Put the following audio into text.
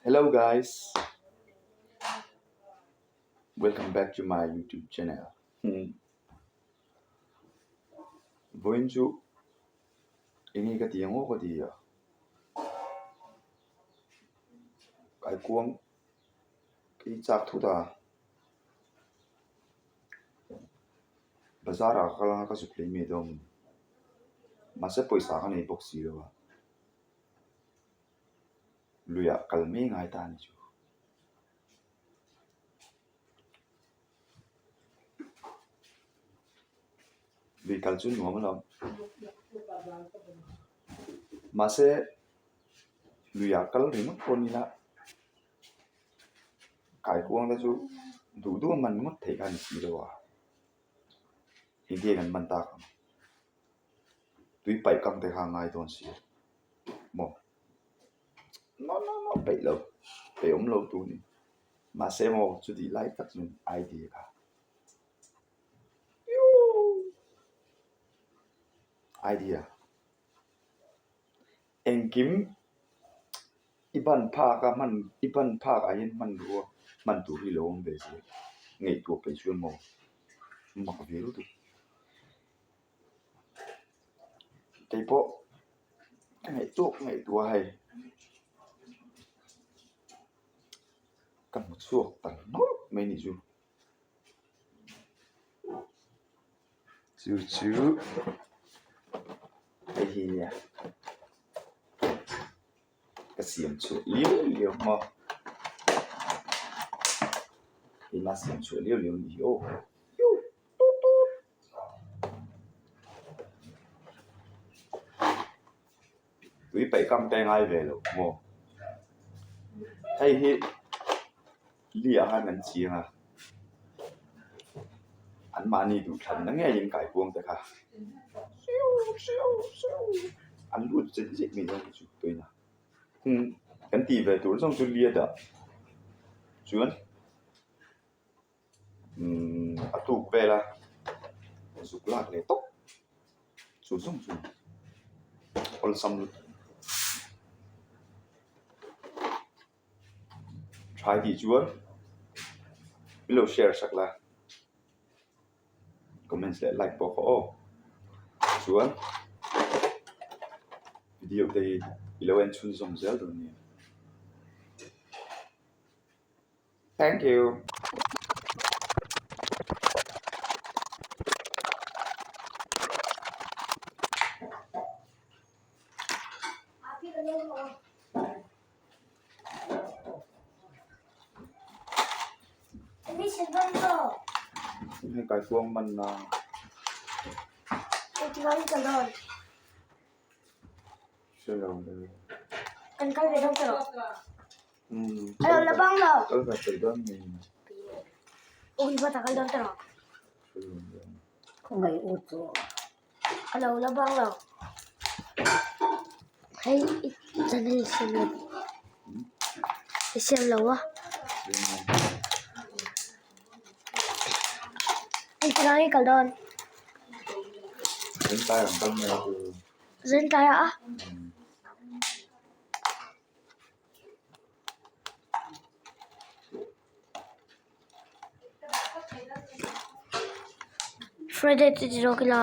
Hello guys welcome back to my youtube channel vawiin chu eng nge ka ti ang aw ka ti a kaikuang ka i chak thut a bazar ah ka kal anga ka zuk lei mai dawn mahse pawisa ka nei bawk si lo a. Luiah kal mai ngai ta a ni chu. Lui kal chu nuam alawm. Mahse luiah kal ringawt pawh ni ila kaikuang te chu duh duh a man ngawt theih kha a ni si lo a, engtin nge kan man tak ang. Tui paih kam te kha a ngai dawn si a maw no no no peih lo peih awm lo tur a ni mahse maw chutih lai tak chuan idea kha idea engkim i ban phak a hman i ban phak ah hian hmanrua hman tur hi lo awm ve zel ngaihtuah peih chuan maw mak ve lutuk. Kei pawh ka ngaihtuah ka ngaihtuah a hei ka hmu chhuak ta nawlh mai ni chu chu chu hei hi nia ka siam chhuah liau liau maw keima siam chhuah liau liau a ni hi aw. Tui paih kam te ngai ve lo maw hei hi li ah khan an chiang a an mahni duh thlan na ngeiin kaikuang te kha an lut zet zet mai dawn chu tuina kan tih ve tur zawng chu lia dah chuan. Umm a tuk vel a zuk lak leh tawp chu zawng chu awlsam lutuk tha tih chuan min lo share sak la comments leh like pawh kha aw chuan video te hi i lo en chhunzawm zel dawn nia. Thank you. Hei kaikuang man na. Kan kal ve dawn tawh. Alo la bang lo. Kal ve thei dawn ni. Ui va ta kal dawn tawh. Khawngaih u chu. Alo la bang lo. Hei i channel siam lo. I siam lo a. Engtikah nge kal dawn? Zingkai ang kal mai chu. Zingkai a? Friday chu ti zawk ila.